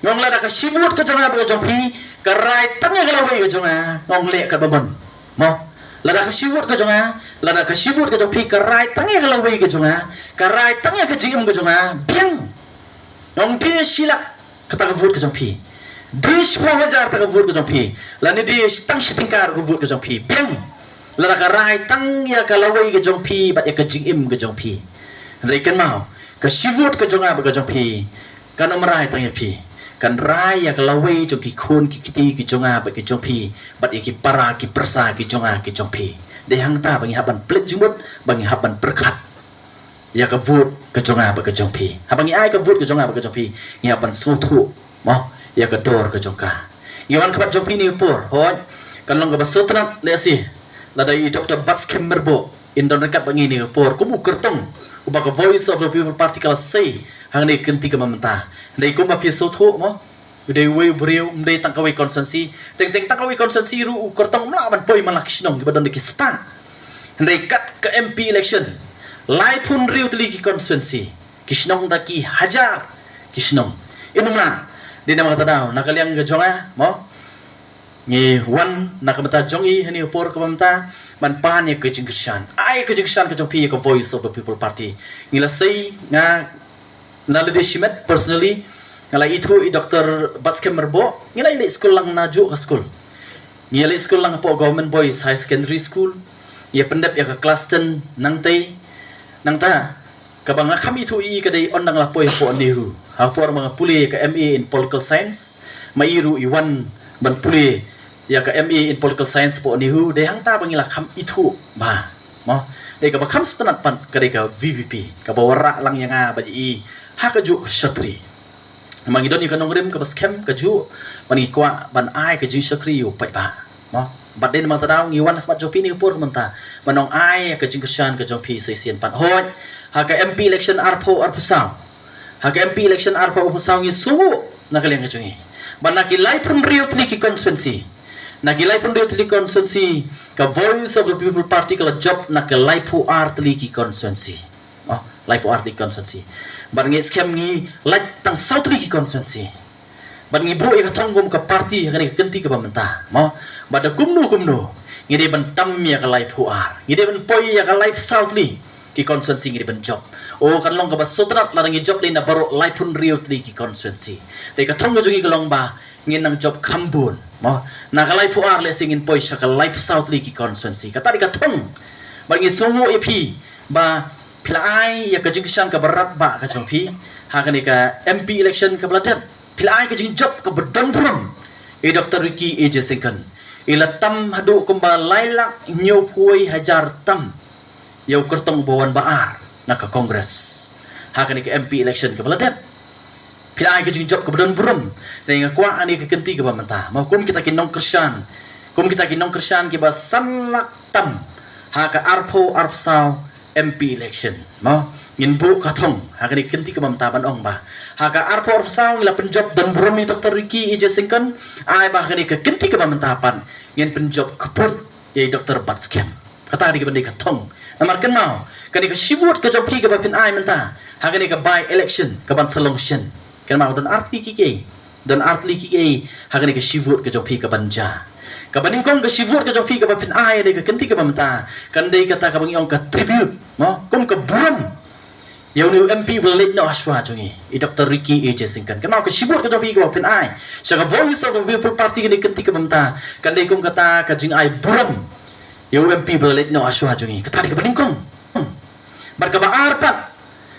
Nga ong lada ka shi vote ka jong nga bad ka jong phi ka rai tang ïa ka lawei ka jong nga, nga ong leh katba mon, mo. Lada ka shi vote ka jong nga, lada ka shi vote ka jong phi ka rai tang ïa ka lawei ka jong nga, ka rai tang ïa ka jingim ka jong nga, biang. Nong dei shi lak kata ka vote ka jong phi. Dei shiphew hajar ta ka vote ka jong phi. Lane dei tang shi tyngka ka vote ka jong phi. Biang. Lada ka rai tang ïa ka lawei ka jong phi bad ïa ka jingim ka jong phi. Hynrei kynmaw, ka shi vote ka jong nga bad ka jong phi kan ym rai tang ïa phi. Kan rai ïa ka lawei jong ki khun ki kti ki jong nga bad ki jong phi, bad ïa ki para ki pyrsa ki jong nga ki jong phi. Dei hangta ba ngi hap ban pynleit jingmut, ba ngi hap ban pyrkhat ïa ka vote ka jong nga bad ka jong phi. Haba ngi ai ka vote ka jong nga bad ka jong phi, ngi hap ban sngewthuh, mo, ïa ka dor ka jong ka. Ngi wan khmat jong phi ne por, hooid, kan long kaba sngewtynnat lehse lada i Doctor Batskhem Myrboh in don ryngkat bad ngi ne por kum u kyrtong uba ka Voice of the People Party ka la sei hangne ka kynti kaba mynta. Hynrei kumba phi sngewthuh, mo, u dei uwei u briew, ym dei tang kawei constituency. Teng teng tang kawei constituency ruh u kyrtong um lah ban poi man la ki shnong kiba don da ki spah. Hynrei kat ka M P election, laiphew hynriew tylli ki constituency, ki shnong da ki hajar ki shnong. Ym lah. Dei namar kata daw, na ka liang ka jong nga, mo, ngi wan na ka bynta jong i ha kane ka por kaba mynta ban pan ïa ka jingkyrshan. Ai ka jingkyrshan ka jong phi ïa ka Voice of the People Party. Ngi la sei, nga na lade shimet personally, nga la ithuh i Doctor Batskhem Myrboh, ngi la ïaleit skul lang najuh ka skul. Ngi ïaleit skul lang hapoh Government Boys High Secondary School. Ngi ïa pyndep ïa ka class ten nangtei. Nangta kaba nga kham ithuh ïa i ka dei ynda nga la poi hapoh NEHU. Ha por ba nga pule ïa ka M A in Political Science, ma i ruh i wan ban pule ïa ka M A in Political Science hapoh NEHU, dei hangta ba ngi la kham ithuh bha. Mo, dei kaba kham sngewtynnat pat ka dei ka V P P, kaba wanrah lang ïa nga bad ïa i ha kajuh ka shatri. Ma ngi don ïa ka nongrim kaba skhem kajuh, ba ngi kwah ban ai ka jingshakri ïa u paidbah. Mo, bad dei namar kata daw ngi wan khmat jong phi ne por mynta ban ong ai ka jingkyrshan ka jong phi sa shisien pat. Hooid, ha ka M P election arphew arphew saw, ha ka M P election arphew arphew saw ngi sngewnguh na ka liang ka jong ngi. Bad na ki laiphew hynriew tylli ki constituency, na ki laiphew hynriew tylli ki constituency, ka Voice of the People Party ka la jop na ki laiphew ar tylli ki constituency. Oh, laiphew ar tylli ki constituency. Bad ngi skhem ngi lait tang saw tylli ki constituency. Bad ngi buh ïa ka thong kum ka party ha kane ka kynti kaba mynta. Mo, bad da kumno kumno ngi dei ban tam ïa ka laiphew ar. Ngi dei ban poi ïa ka laiphew saw tylli ki constituency ngi dei ban jop. Oh, kan long kaba sngewtynnat lada ngi jop lei na baroh laiphew hynriew tylli ki constituency. Dei ka thong ka jong ngi ka long ba ngin nang jop kham bun. Mo, na ka laiphew ar lehse ngin poi sha ka laiphew saw tylli ki constituency. Kata dei ka thong. Bad ngi sngewnguh ïa phi ba phi la ai ïa ka jingkyrshan kaba radbah ka jong phi ha kane ka M P election kaba la dep. Phi la ai ka jingjop kaba don burom ïa i Doctor Ricky A J Syngkon. I la tam haduh kumba lai lak hynñiewphew hajar tam ïa u kyrtong uba wan ba ar na ka Congress ha kane ka M P election kaba la dep. Phi la ai ka jingjop kaba don burom. Hynrei nga kwah ha kane ka kynti kaba mynta, mo, kum kita ki nongkyrshan, kum kita ki nongkyrshan kiba san lak tam ha ka arphew arphew saw M P election, mo, ngin buh ka thong ha kane ka kynti kaba mynta ban ong ba ha ka arphew arphew saw ngi la pynjop don burom ïa i Doctor Ricky A J Syngkon. Ai ba ha kane ka kynti kaba mynta pat ngin pynjop kput ïa i Doctor Batskhem. Kata ka dei kaba dei ka thong. Namar kynmaw, kane ka shi vote ka jong phi kaba phin ai mynta ha kane ka by election kaban sa long shen, kynmaw, don ar tylli ki kiei, don ar tylli ki kiei ha kane ka shi vote ka jong phi kaban jia. Kaba nyngkong, ka shi vote ka jong phi kaba phin ai ha kane ka kynti kaba mynta kan dei kata kaba ngi ong ka tribute, mo, kum ka burom ïa une u M P ba la leit noh ha shuwa jong ngi, i Doctor Ricky A J Syngkon. Kynmaw, ka shi vote ka jong phi kaba phin ai sha ka Voice of the People Party ha kane ka kynti kaba mynta kan dei kum kata ka jingai burom ïa u M P ba la leit noh ha shuwa jong ngi. Kata dei kaba nyngkong. Bad kaba ar pat,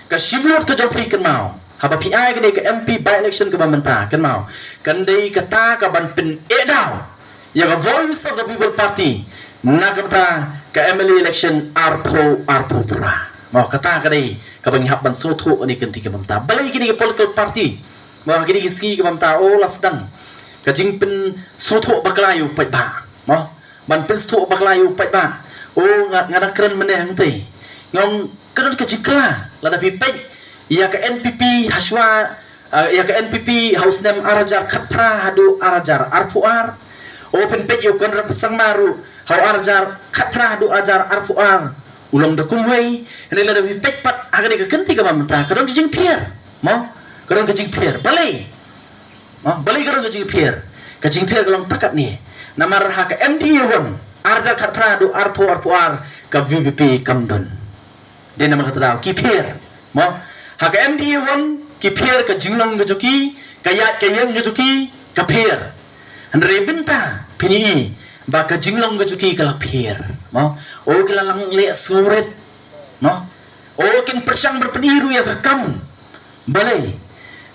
ka shi vote ka jong phi, kynmaw, haba phi ai kane ka M P by election kaba mynta, kynmaw, kan dei kata kaban pyneh daw ïa ka Voice of the People Party na ka bynta ka M L A election arphew arphew phra. Mo, kata ka dei kaba ngi hap ban sngewthuh ha kane ka kynti kaba mynta. Balei kine ki political party, mo, ha kine ki sngi kaba mynta, oh, la sdang ka jingpynsngewthuh bakla ïa u paidbah, mo, ban pynsngewthuh bakla ïa u paidbah. Oh, nga, nga dang kren mynne hangtei, nga ong ka don ka jingkylla lada phi peit ïa ka N P P ha shuwa, ah, ïa ka N P P ha u snem ar hajar khatphra haduh ar hajar arphew ar. Oh, phin peit ïa u Conrad Sangma ruh ha u ar hajar khatphra haduh ar hajar arphew ar, u long da kumwei. Hynrei lada phi peit pat ha kane ka kynti kaba mynta ka don ka jingpher, mo, ka don ka jingpher. Balei? Mo, balei ka don ka jingpher? Ka jingpher ka long tang katne. Namar ha ka M D A one, Ar hajar khatphra haduh arphew arphew ar ka V P P kam don. Dei namar kata daw ki pher. Mo? Ha ka M D A one ki pher ka jinglong ka jong ki, ka ïaid ka ïeng ka jong ki ka pher. Hynrei mynta phin ïohi ba ka jinglong ka jong ki ka la pher. Mo? O ki la lang leh sngewrit. Mo? O kin pyrshang ban pyni ruh ïa ka kam. Balei?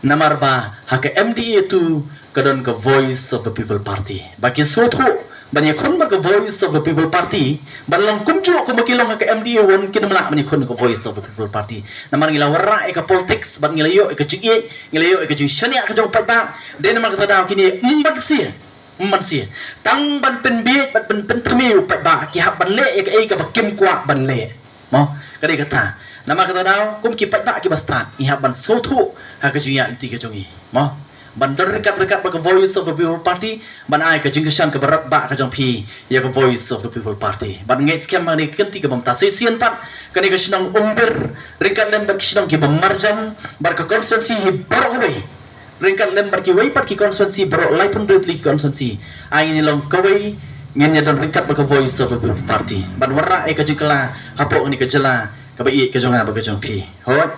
Namar ba ha ka M D A two ka don ka Voice of the People Party. Ba ki sngewthuh ban ïakhun bad ka Voice of the People Party, ban long kumjuh kum ba ki long ha ka M D A one, kin ym lah ban ïakhun ka Voice of the People Party. Namar ngi la wanrah ïa ka politics, bad ngi la ïoh ïa ka jingïeit, ngi la ïoh ïa ka jingshaniah ka jong u paidbah. Dei namar kata daw kine ym ban siew, ym ban siew. Tang ban pynbiej bad ban pynthymmai u paidbah, ki hap ban leh ïa kaei kaba kim kwah ban leh. Mo, ka dei kata. Namar kata daw, kum ki paidbah kiba stad, ngi hap ban sngewthuh ha ka jingïaid lynti ka jong ngi. Mo, ban don ryngkat ryngkat bad ka Voice of the People Party, ban ai ka jingkyrshan kaba radbah ka jong phi ïa ka Voice of the People Party. Ban ngeit skhem ha kane ka kynti kaba mynta, shisien pat kane ka shnong Umbir ryngkat lem bad ki shnong kiba marjan bad ka constituency hi baroh kawei, ryngkat lem bad kiwei pat ki constituency baroh, laiphew hynriew tylli ki constituency. Ai ngin long kawei, ngin ïa don ryngkat bad ka Voice of the People Party ban wanrah ïa ka jingkylla hapoh kane ka jylla kaba ïeit ka jong nga bad ka jong phi. Hooid,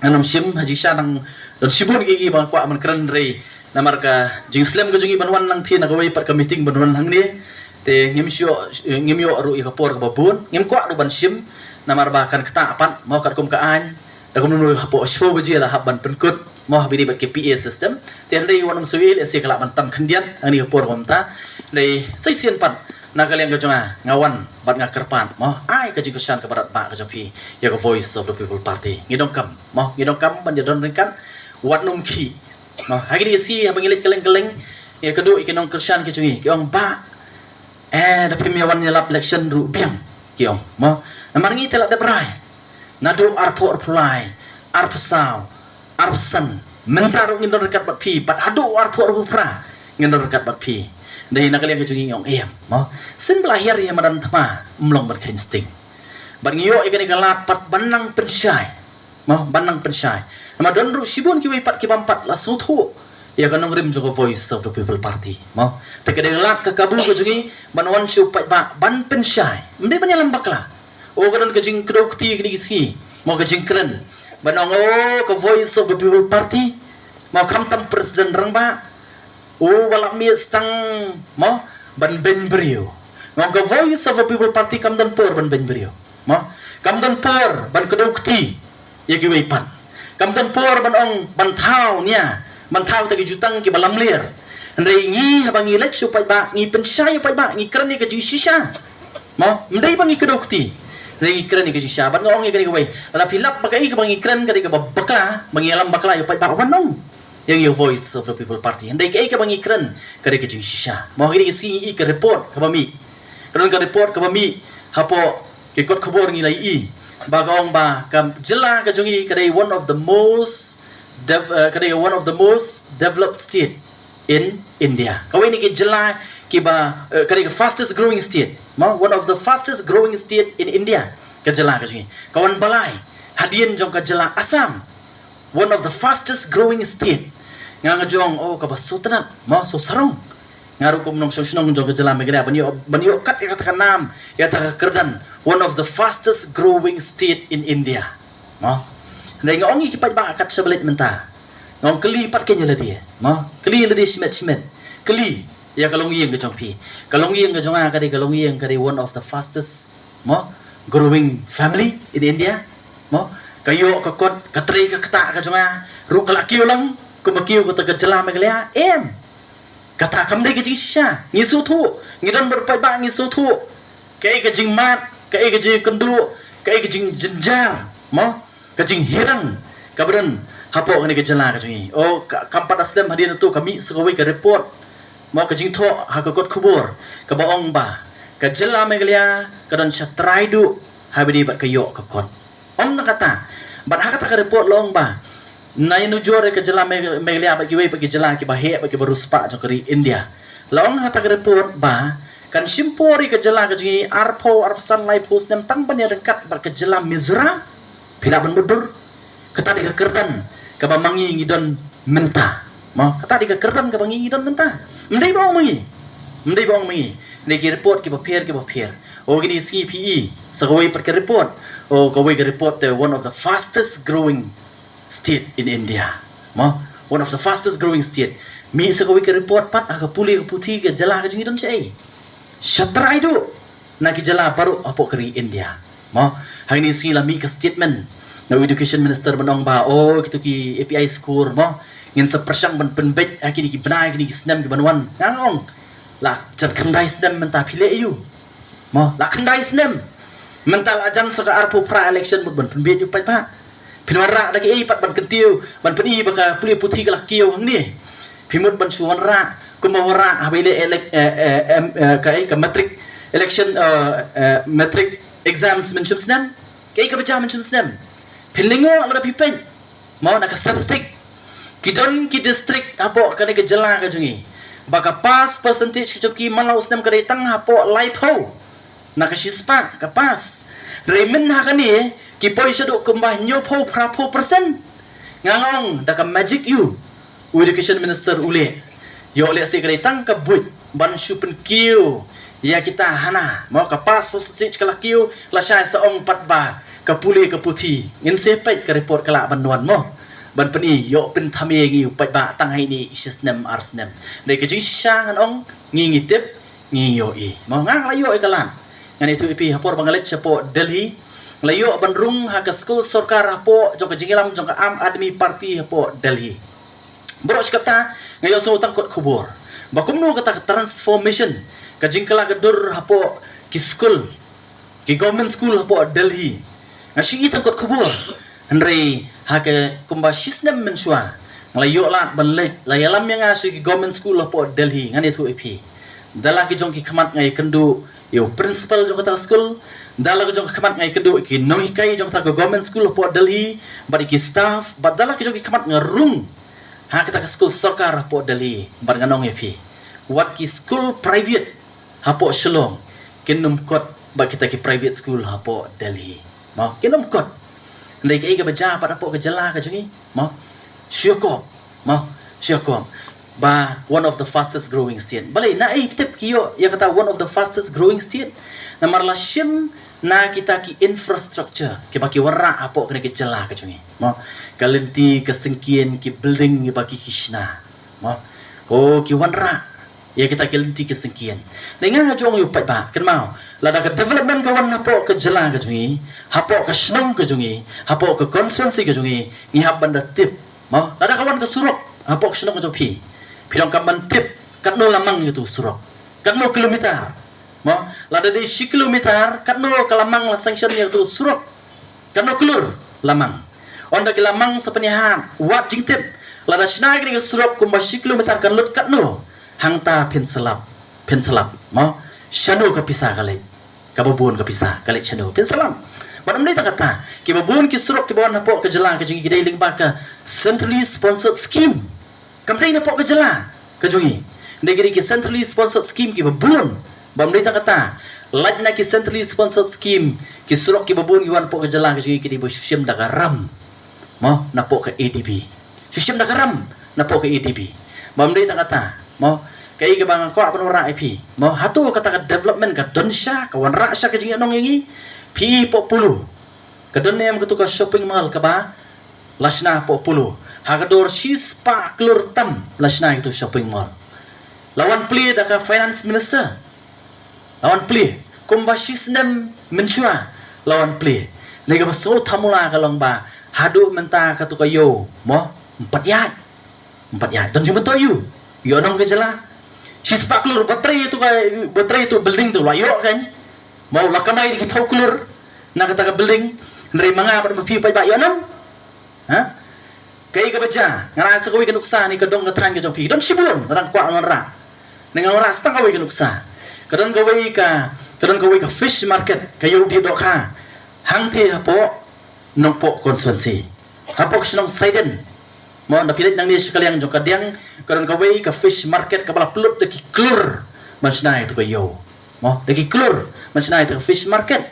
ngan ym shim ha jingshisha, nang don shibun ki, kiba nga kwah ban kren, hynrei namar ka jingslem ka jong ngi ban wan lang thied na kawei pat ka meeting ban wan hangne, te ngim shu, ngim ïoh ruh ïa ka por kaba bun, ngim kwah ruh ban shim. Namar ba kan ktah pat, mo, katkum ka aiñ, da kumno hapoh shiphew baje la hap ban pynkut, mo, ha kaba ïadei bad ki P A system. Te hynrei wat nym shu ïohi, lehse ka lah ban tam khyndiat ha kane ka por kaba mynta. Hynrei shisien pat na ka liang ka jong nga, nga wan bad nga kyrpad, mo, ai ka jingkyrshan kaba radbah ka jong phi ïa ka Voice of the People Party. Ngi donkam, mo, ngi donkam ban ïa don ryngkat, wat nym khih. Mo, ha kine ki sngi haba ngi leit kylleng kylleng, ïa kito ki nongkyrshan ki jong ngi, ki ong, "Bah, eh, da phim ïa wan ïalap election ruh biang," ki ong. Mo, namar ngi te la dep rai naduh arphew arphew lai, arphew saw, arphew san. Mynta ruh ngin don ryngkat bad phi, bad haduh arphew arphew phra ngin don ryngkat bad phi. Dei na ka liang ka jong ngi ngi ong em, mo. Sien ba la hiar ïa madan thma, ym long ban kheiñ sting. Bad ngi ïoh ïa kane ka lad pat ban nang pynshai. Mo, ban nang pynshai. Namar don ruh shibun kiwei pat ki bym pat la sngewthuh ïa ka nongrim jong ka Voice of the People Party. Mo, te ka dei lad ka kabu ka jong ngi ban wan sha u paidbah ban pynshai. Ym dei ban ïalam bakla. O, ka don ka jingkdew kti kine ki sngi, mo, ka jingkren ban ong, o, ka Voice of the People Party, mo, khamtam President Rangbah, u ba la mih stang, mo, ban beiñ briew. Nga ong ka Voice of the People Party kam don por ban beiñ briew, mo, kam don por ban kdew kti ïa kiwei pat, kam don por ban ong, ban thaw nia, ban thaw ïa ki jutang kiba lamler. Hynrei ngi, haba ngi leit sha u paidbah, ngi pynshai ïa u paidbah, ngi kren ïa ka jingshisha. Mo, ym dei ba ngi kdew kti, hynrei ngi kren ïa ka jingshisha. Bad nga ong ïa kane kawei, lada phi lap ba kaei kaba ngi kren ka dei kaba bakla, ba ngi ïalam bakla ïa u paidbah, wan ong ïa ngi, Voice of the People Party. Hynrei kaei kaba ngi kren ka dei ka jingshisha. Mo, ha kine ki sngi ngi ïohi ka report kaba mih, ka don ka report kaba mih hapoh ki kot khubor, ngi la ïohi ba ka ong ba ka jylla ka jong ngi ka dei one of the most dev-, eh, ka dei one of the most developed state in India. Kawei na ki jylla kiba, eh, ka dei ka fastest growing state. Mo, one of the fastest growing state in India ka jylla ka jong ngi. Ka wan balai hadien jong ka jylla Assam, one of the fastest growing state. Nga, nga jong, o, kaba sngewtynnat, mo, sngewsarong. Nga ruh kum nongshong shnong jong ka jylla Meghalaya, ban ïoh, ban ïoh kat ïa kata ka nam, ïa kata ka kyrdan, one of the fastest growing state in India. Mo, hynrei nga ong ïa ki paidbah kat shaba leit mynta, nga ong kylli pat ïa lade, mo, kylli lade shimet shimet, kylli ïa ka longïing ka jong phi. Ka longïing ka jong nga ka dei ka longïing ka dei one of the fastest, mo, growing family in India. Mo, ka ïoh ka kot, ka trei ka ktah ka jong nga ruh ka la kiew lang kumba kiew kata ka jylla Meghalaya. Em, kata kam dei ka jingshisha. Ngi sngewthuh, ngi don bad paidbah, ngi sngewthuh kaei ka jingmad, kaei ka jingkynduh, kaei ka jingjynjar, mo, ka jinghirang kaba don hapoh kane ka jylla ka jong ngi. O, ka, kam pat da slem hadien tu ka mih sa kawei ka report, mo, ka jingthoh ha ka kot khubor kaba ong ba ka jylla Meghalaya ka don shatrai duh ha kaba ïadei bad ka ïoh ka kot. Ym tang kata, bad ha kata ka report la ong ba, na ïa nujor ïa ka jylla Megh-, Meghalaya bad kiwei pat ki jylla kiba heh bad kiba riewspah jong ka ri India, la ong ha kata ka report ba kan shim por ïa ka jylla ka jong ngi arphew, arphew san, laiphew snem tang ban ïaryngkat bad ka jylla Mizoram. Phi lah ban mutdur. Kata dei ka kyrdan kaba ma ngi ngi don mynta. Mo, kata dei ka kyrdan kaba ngi ngi don mynta. Ym dei ba ong ma ngi, Ym dei ba ong ma ngi, ne ki report kiba pher kiba pher. O kine sngi phi i sa kawei pat ka report. O kawei ka report te, one of the fastest growing state in India. Mo, one of the fastest growing state. Mih sa kawei ka report pat ha ka pule ka puthi ka jylla ka jong ngi don shaei? Sha trai duh na ki jylla baroh hapoh ka ri India. Mo, hangne sngi la mih ka statement na u education minister ban ong ba, o kito ki A P I score mo, ngin sa pyrshang ban pynbeit ha kine ki bnai kine ki snem kiban wan. Nga ong la jan khyndai snem mynta phi leh aiu? Mo, la khyndai snem. Mynta la jan sa ka arphew phra election mut ban pynbeit aiu pat ba phin wanrah da kiei pat ban kyntiew, ban pyni ba ka pule puthi ka la kiew hangne? Phi mut ban shu wanrah kumba wanrah haba ïaleh elek, eh, eh, em, eh, ka, eh, ka matric election, eh, eh, matric exams mynshwa snem. Kaei kaba jia mynshwa snem? Phin lyngngoh lada phi peit mo na ka statistic. Ki don ki district hapoh kane ka jylla ka jong ngi ba ka pass percentage ka jong ki man la u snem ka dei tang hapoh laiphew na ka shispah ka pass. Hynrei mynta ha kane ki poi shaduh kumba hynñiewphew phraphew percent. Nga ong da ka magic aiu u education minister u leh? Ïoh lehse ka dei tang ka buit ban shu pynkiew ïa kita hana mo, ka pass percentage ka la kiew, lashai sa ong pat ba ka pule ka puthi. Ngin sa peit ka report ka lah ban wan mo, ban pyni, ïoh pynthame ïa ngi pat ba tang ha ine i shisnem arsnem. Dei ka jingshisha ngan ong, ngi ngi tip, ngi ïohi mo. Nga la ïoh ïa ka lad, ngan ïathuh ïa phi, ha por ba nga leit shapoh Delhi, la ïoh ban rung ha ka skul sorkar hapoh jong ka jingïalam jong ka Aam Aadmi Party hapoh Delhi. Baroh shi katta nga ïohsngew tang kot khubor ba kumno kata ka transformation, ka jingkylla ka dur hapoh ki skul, ki government school hapoh Delhi. Nga shu i tang kot khubor. Hynrei ha ka kumba shisnem mynshuwa nga la ïoh lad ban leit, la ïalam ïa nga sha ki government school hapoh Delhi. Ngan ïathuh ïa phi, da la ki jong ki khmat nga ïakynduh ïa u principal jong kata ka skul, da la ki jong ki khmat nga ïakynduh ïa ki nonghikai jong kata ka government school hapoh Delhi bad ïa ki staff, bad da la ki jong ki khmat nga rung ha kata ka skul sorkar hapoh Delhi. Bad ngan ong ïa phi, wat ki skul private hapoh Shillong kin ym kot bad kita ki private school hapoh Delhi mo, kin ym kot. Hynrei kaei kaba jia pat hapoh ka jylla ka jong ngi mo, shu ïakop mo, shu ïakop ba one of the fastest growing state. Balei, naei tip ki ïoh ïa kata one of the fastest growing state? Namar la shim na kita ki infrastructure kiba ki wanrah hapoh kane ka jylla ka jong ngi mo, ka lynti ka syngkien, ki building kiba ki ki shna mo. O ki wanrah ïa kita ki lynti ki syngkien. Ngi nga nga jong ïa u paidbah, kynmaw, lada ka development ka wan hapoh ka jylla ka jong ngi, hapoh ka shnong ka jong ngi, hapoh ka constituency ka jong ngi, ngi hap ban da tip mo. Lada ka wan ka surok hapoh ka shnong ka jong phi, phi donkam ban tip katno la mang ïa uto u surok, katno kilometer mo. Lada dei shi kilometer, katno ka la mang, la sanction ïa uto u surok, katno klur la mang. Ynda ki la mang sa pynïaid, wat jingtip, lada shna kane ka surok kumba shi kilometer kan lut katno, hangta phin slap, phin slap mo, shano ka pisa ka leit, kaba bun ka pisa ka leit shano, phin slap. Bad ym dei tang kata, kiba bun ki surok kiba wan hapoh ka jylla ka jong ngi ki dei lyngba ka centrally sponsored scheme. Kam dei napoh ka jylla ka jong ngi. Dei ki dei ki centrally sponsored scheme kiba bun. Bym dei tang kata, lait na ki centrally sponsored scheme, ki surok kiba bun ki wan napoh ka jylla ka jong ngi ki dei ba shu shim da ka ram mo, napoh ka A D B. Shu shim da ka ram napoh ka A D B. Bym dei tang kata mo, kaei kaba nga kwah ban wanrah ïa phi mo, hato kata ka development ka don sha, ka wanrah sha ka jingïaid nong ïa ngi? Phi i hapoh Polo, ka don ne em kato ka shopping mall kaba la shna hapoh Polo? Ha ka dor shispah klur tam la shna ïa kato shopping mall. La wan plie da ka finance minister, la wan plie kumba shisnem mynshuwa, la wan plie. Ne kaba sngewthuh mo la ka long ba haduh mynta kato ka ïew mo, ym pat ïaid. Ym pat ïaid. Don jingmyntoi aiu? Ïoh nong ka jylla. Shispah klur ba trei ïa uto ka, ba trei ïa uto u building uto u la ïoh kan mo, u la kamai da ki phew klur na kata ka building. Hynrei ma nga bad ma phi pat ba ïoh nong. Ha? Kaei kaba jia? Nga la ai sa kawei ka nuksa ne, ka dong ka thaiñ ka jong phi, don shibun, nga dang kwah wanrah. Ne nga wanrah sa tang kawei ka nuksa. Ka don kawei ka, ka don kawei ka fish market, ka ïew dih dohkha, hangtei hapoh Nongpoh constituency, hapoh ka shnong Saiden mo. Ynda phi leit nangne sha ka liang jong ka diang, ka don kawei ka fish market kaba la pynlut da ki klur ban shna ïa kato ka ïew mo, da ki klur ban shna ïa kato ka fish market.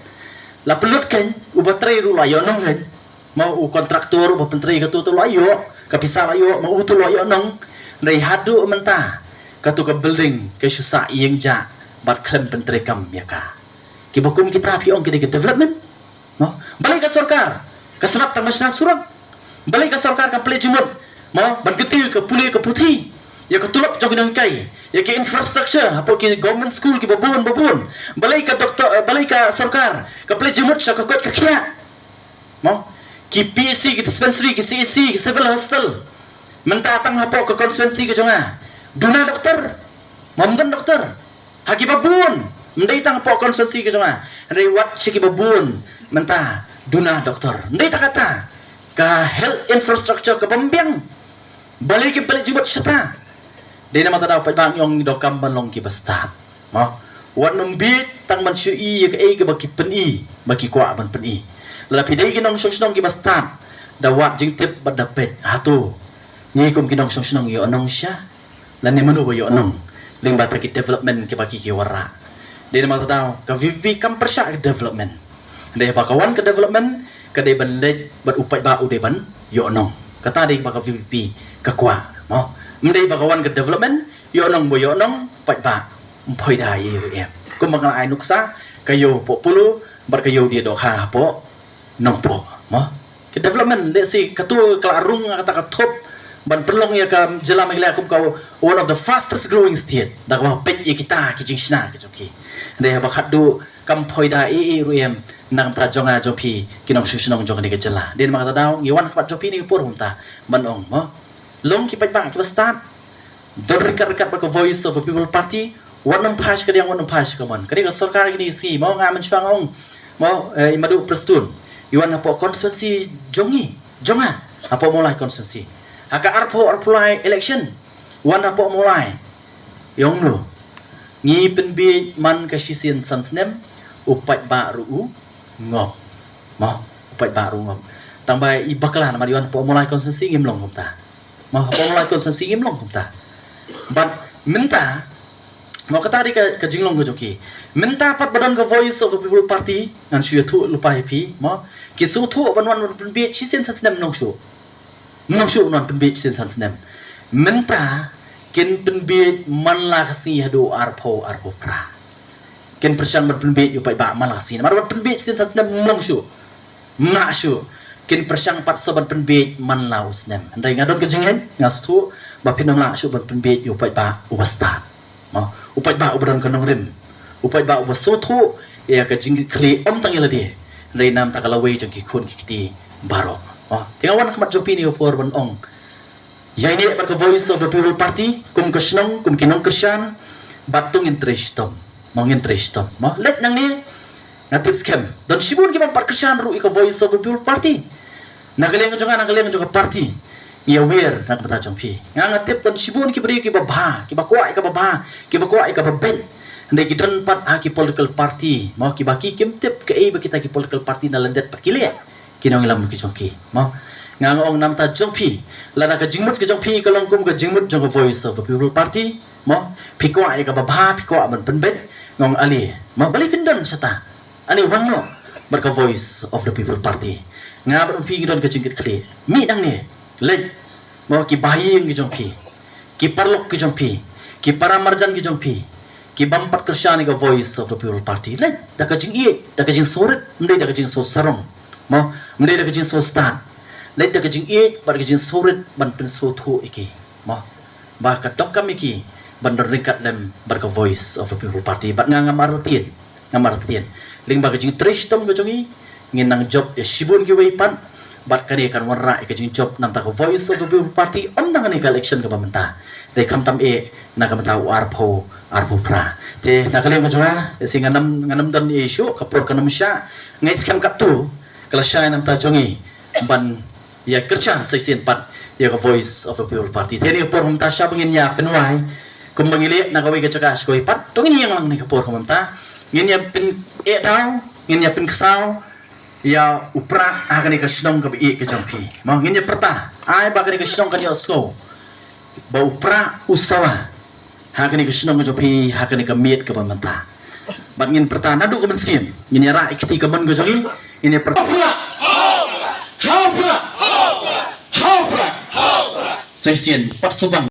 La pynlut kan, uba trei ruh la ïoh nong kan mo, u contractor uba pyntrei kato ruh la ïoh, ka pisa la ïoh, ma uto u la ïoh nong. Hynrei haduh mynta Katu ka building ka shu sah ïing jah bad khlem pyntreikam ïa ka. Kiba kum kita phi ong ki dei ka development? Mo? Balei ka sorkar ka smat tang ban shna surok? Balei ka sorkar ka plie jingmut, mo, ban kyntiew ka pule ka puthi, ïa ka tulop jong ki nonghikai, ïa ki infrastructure hapoh ki government school kiba bun ba bun? Balei ka doktor, eh, balei ka sorkar ka plie jingmut sha ka koit ka khiah? Mo? Ki P H C, ki dispensary, ki C H C, ki civil hospital. Mynta tang hapoh ka constituency ka jong nga, duna doktor. Mo, ym don doktor. Ha kiba bun, ym dei tang hapoh constituency ka jong nga, hynrei wat sha kiba bun mynta duna doktor. Ym dei tang kata, ka health infrastructure kaba ym biang. Balei kim plie jingmut shata? Dei namar kata daw paidbah ngi ong ngi donkam ban long kiba stad. Mo? Wat nym bieit tang ban shu ïohi ïa kaei kaba ki pyni, ba ki kwah ban pyni. Lada phi dei ki nongshong shnong kiba stad, da wad jingtip bad da peit, hato ngi kum ki nongshong shnong ïoh nong sha, lane mano ba ïoh nong lyngba kita ki development kiba ki ki wanrah? Dei namar kata daw ka V P P kam pyrshah ka development. Dei ba ka wan ka development ka dei ban leit bad u paidbah u dei ban ïoh nong. Kata dei ba ka V P P ka kwah. Mo? Ym dei ba ka wan ka development, ïoh nong ba ïoh nong, paidbah ym poi da ïa u em. Kumba nga la ai nuksa, ka ïew hapoh Polo bad ka ïew die dohkha hapoh Nongpoh. Mo? Ka development, let's say, katu ka la rung kata ka thup ban pynlong ïa ka jylla Meghalaya kum ka one of the fastest growing state. Da kaba peit ïa kita ki jingshna ki jong ki. Dei ba khatduh kam poi da ei ei ruh em na ka bynta jong nga jong phi ki nongshong shnong jong kane ka jylla. Dei namar kata daw ngi wan ha khmat jong phi ha kane ka por mynta ban ong, mo, long ki paidbah kiba stad. Don ryngkat ryngkat bad ka Voice of the People Party. Wat nym phai sha kadiang, wat nym phai sha kamon. Ka dei ka sorkar kine ki sngi, mo, nga mynshuwa nga ong, mo, eh, i Madu Prestone, i wan hapoh constituency jong ngi, jong nga, hapoh Mawlai constituency. Ha ka arphew arphew lai election, wan hapoh Mawlai. I ong no, ngi pynbieit man ka shisien san snem, u paidbah ruh u ngop. Mo, u paidbah ruh u ngop. Tang ba i bakla namar i wan hapoh Mawlai constituency, ngim long kumta. Mo, hapoh Mawlai constituency ngim long kumta. Bad mynta, mo, kata dei ka, ka jinglong ka jong ki. Mynta pat ba don ka Voice of the People Party, ngan shu ïathuh lypa ïa phi, mo, ki sngewthuh ban wan ban pynbieit shisien san snem, ym long shuh. Ym long shuh ban wan pynbieit shisien san snem. Mynta kin pynbieit man la ka sngi haduh arphew, arphew phra. Kin pyrshang ban pynbieit ïa u paidbah man la ka sngi. Namar ban pynbieit shisien san snem ym long shuh. Ym lah shuh. Kin pyrshang pat sa ban pynbieit man la u snem. Hynrei nga don ka jingngeit, nga sngewthuh ba phin ym lah shuh ban pynbieit ïa u paidbah uba stad. Mo, u paidbah uba don ka nongrim, u paidbah uba sngewthuh ïa ka jingkitkhlieh ym tang ïa lade, hynrei na ka bynta ka lawei jong ki khun ki kti baroh. Mo, te nga wan ha khmat jong phi ha kane ka por ban ong, ïaineh bad ka Voice of the People Party kum ka shnong, kum ki nongkyrshan, bad to ngin trei shitom. Mo, ngin trei shitom. Mo, leit nangne, nga tip skhem don shibun ki bym pat kyrshan ruh ïa ka Voice of the People Party. Na ka liang jong nga, na ka liang jong ka party, ngi aware na ka bynta jong phi. Nga, nga tip don shibun ki briew kiba bha, kiba kwah ïa kaba bha, kiba kwah ïa kaba beit. Hynrei ki don pat ha ki political party, mo, kiba ki kim tip kaei ba kita ki political party na lyndet pat ki leh ki nongïalam ki jong ki. Mo, nga, nga ong na ka bynta jong phi, lada ka jingmut ka jong phi ka long kum ka jingmut jong ka Voice of the People Party, mo, phi kwah ïa kaba bha, phi kwah ban pynbeit, nga ong ale, mo, balei phin don shata? Ale, wan noh bad ka Voice of the People Party. Nga bad phi ngi don ka jingkitkhlieh. Mih nangne, leit, mo, ki bahaïing ki jong phi, ki paralok ki jong phi, ki paramarjan ki jong phi, ki bym pat kyrshan ïa ka Voice of the People Party, leit da ka jingïeit, da ka jingsngewrit, ym dei da ka jingsngewsarong. Mo, ym dei da ka jingsngewstad. Leit da ka jingïeit bad ka jingsngewrit ban pynsngewthuh ïa ki. Mo, ba ka donkam ïa ki ban don ryngkat lem bad ka Voice of the People Party. Bad nga, ngam artatien, ngam artatien. Lyngba ka jingtrei shitom ka jong ngi, ngin nang jop ïa shibun kiwei pat. Bad kane kan wanrah ïa ka jingjop na ka bynta ka Voice of the People Party, ym tang ha kane ka election kaba mynta, te khamtam eh na ka bynta u arphew, arphew phra. Te na ka liang ka jong nga, te shi ngan ym, ngan ym don ei ei shuh, ka por kan ym shah. Nga ngeit skhem katto ka la shai na ka bynta jong ngi ban ïa kyrshan sa shisien pat ïa ka Voice of the People Party. Te ha kane ka por mynta shwa ba ngin ïa pynwai, kumba ngi leh na kawei ka jaka sha kawei pat, to ngin ïeng lang ha kane ka por ka mynta. Ngin ïa pyn-, eh, daw, ngin ïa pynksaw ïa u Prah ha kane ka shnong kaba ïeit ka jong phi. Mo, ngin ïa pyrta, ai ba kane ka shnong kan ïohsngew ba u Prah u sawa ha kane ka shnong ka jong phi, ha kane ka miet kaba mynta. Bad ngin pyrta naduh ka mynsiem, ngin ïa rah ïa ka kti kamon ka jong ngi, ngin ïa pyrta. Ha u Prah! Ha u Prah! Ha u Prah! Sa shisien, pat sngewbang.